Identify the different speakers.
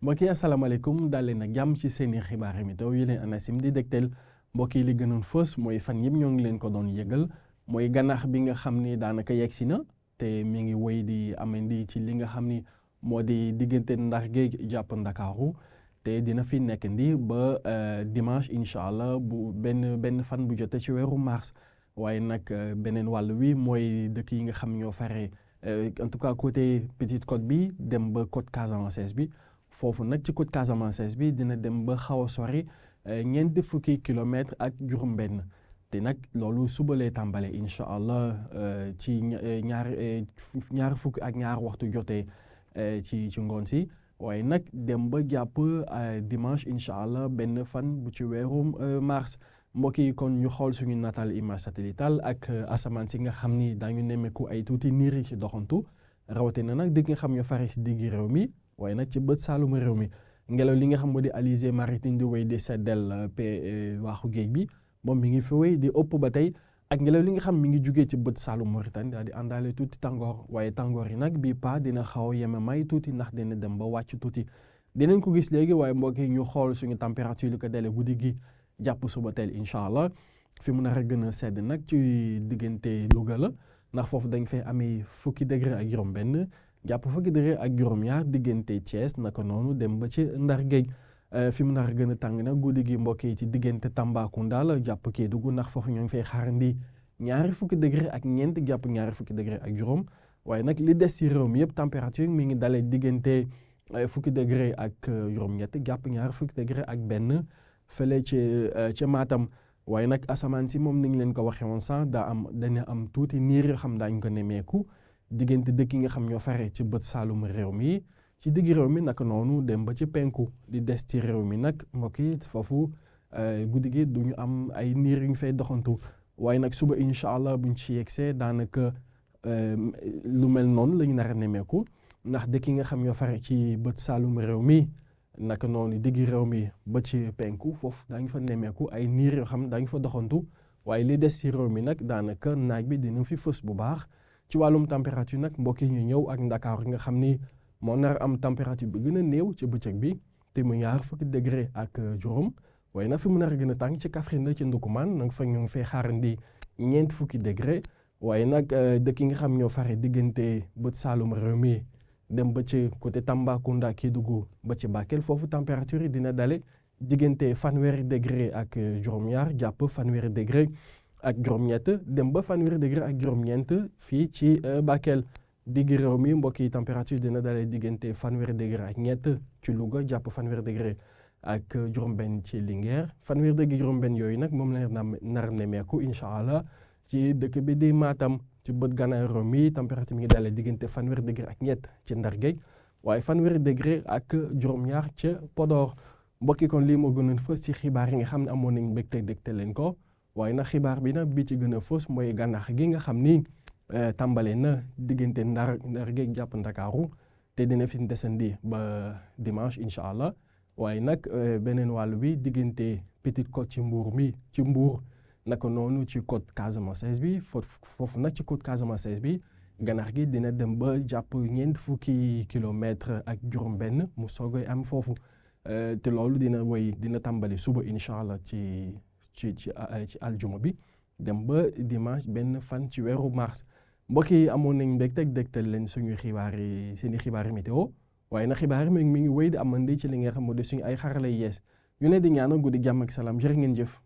Speaker 1: mbokk yi asalaamaaleykum daal leen ak jàmm ci seeni xibaar météo yi leen ANACIM di dégtal mbokk yi li gënoon fës mooy fan yëpp ñoo ngi leen ko doon yëgal mooy gànnaax bi nga xam ni daanaka yegg si na te mi ngi wéy di amandi ci li nga xam ni moo di diggante Ndar Géej jàpp Ndakaaru te dina fi nekk ndi ba dimanche incha allah bu benn fan bu jotee ci weeru mars waaye nag beneen wàll wi mooy dëkk yi nga xam ñoo fare en tout cas côté Petite Côte bi dem ba côte Casamance bi. foofu nag ci côte Casamance bi dina dem ba xaw a sori ñeenti fukki kilomètres ak juróom-benn te nag loolu suba lay tàmbale incha allah ci ñaar fukki ak ñaar waxtu jotee ci ngoon si waaye nag dem ba jàpp dimanche incha allah benn fan bu ci weeru mars mbokk yi kon ñu xool suñu nataal image satellitale ak asamaan si nga xam ni daañu nemmeeku ay tuuti niir yi ci doxantu rawatina nag dëgg nga xam ñu fare si diggi réew mi. waaye nag ci bët saalum réew mi ngelaw li nga xam moo di alizé maritime di wéy di seddal waaxu géej bi moom mi ngi fi wéy di ëpp ba tey ak ngelaw li nga xam mi ngi jugee ci bët saalum Mauritanie daal di àndaale tuuti tàngoor waaye tàngoor yi nag bii pa dina xaw a yeme may tuuti ndax dina dem ba wàcc tuuti dinañ ko gis léegi waaye mbokk yi ñu xool suñu température li ko dalee guddi gi jàpp suba teel incha allah fi mu nar a gën a sedd nag ci diggante Louga la ndax foofu dañ fay amee fukki degré ak juróom-benn. jàpp fukki degré ak juróom-ñaar diggante Thiès naka noonu dem ba ci Ndar Géej fi mu nar a gën a tàng nag guddi gi mbokk yi ci diggante Tambacounda la jàpp Kédougou ndax foofu ñoo ngi fay xaarandi ñaari fukki degré ak ñeent jàpp ñaari fukki degré ak juróom waaye nag li des ci réew mi yëpp température mi ngi dalee diggante fukki degré ak juróom-ñett jàpp ñaari fukki degré ak benn fële ci Matam waaye nag asamaan si moom ni ñu leen ko waxee woon sax dana am tuuti niir yoo xam daañu ko nemmeeku. diggante dëkk yi nga xam ñoo fare ci bët saalum réew mi ci digg réew mi naka noonu dem ba ci penku di des ci réew mi nag mbokk yi foofu guddi gi du ñu am ay niir yu ñu fay doxantu waaye nag suba incha allah buñ ci yegsee daanaka lu mel noonu la ñu nar a nemmeeku ndax dëkk yi nga xam ñoo fare ci bët saalum réew mi naka noonu digg réew mi ba ci penku foofu daañu fa nemmeeku ay niir yoo xam daañu fa doxantu waaye li des ci réew mi nag daanaka naaj bi dina fi fës bu baax. ci wàllum température nag mbokk yi ñu ñëw ak Ndakaaru nga xam ni moo nar am température bi gën a néew ci bëccëg bi te mu ñaar fukki degré ak juróom waaye nag fi mu nar a gën a tàng ci Kaffrine ci Ndoukoumane nag fa ñu ngi fay xaarandi ñeent fukki degré waaye nag dëkk yi nga xam ñoo fare diggante bët saalum réew mi dem ba ci côté Tambacounda Kédougou ba ci Bakel foofu température yi dina dale diggante fanweeri degré ak juróom-ñaar jàpp fanweeri degré. ak juróom-ñett dem ba fanweeri degré ak juróom-ñeent fii ci Bakel digg réew mi mbokk yi température dina dalee diggante fanweeri degré ak ñett ci Louga jàpp fanweeri degré ak juróom-benn ci Linguère fanweeri degré juróom-benn yooyu nag moom la nar nemmeeku incha allah ci dëkk bi di Matam ci bët gànnaar réew mi température mi ngi dalee diggante fanweeri degré ak ñett ci Ndar Géej waaye fanweeri degré ak juróom-ñaar ca Podor mbokk yi kon lii moo gënoon fës ci xibaar yi nga xam ne amoon nañu mbégte dégte leen ko. waaye nag xibaar bi nag bi ci gën a fës mooy gànnaax gi nga xam ni tàmbale na diggante Ndar Géej jàpp Ndakaaru te dina fi desandi ba dimanche incha allah waaye nag beneen wàll bi diggante Petite Côte ci Mbour naka noonu ci côte Casamance bi foofu nag ci côte Casamance bi gànnaax gi dina dem ba jàpp ñeent fukki kilomètres ak juróom-benn mu soogay am foofu te loolu dina tàmbali suba incha allah ci aljuma bi dem ba dimanche benn fan ci weeru mars mbokk yi amoon nañ mbégte dégtal leen suñu seeni xibaari météo waaye nag xibaar mi ngi wéy di amandi ci li nga xam moo di suñu ay xarala yees ñu ne di ñaanal guddi jàmm ak salaam jërë ngeen jëf.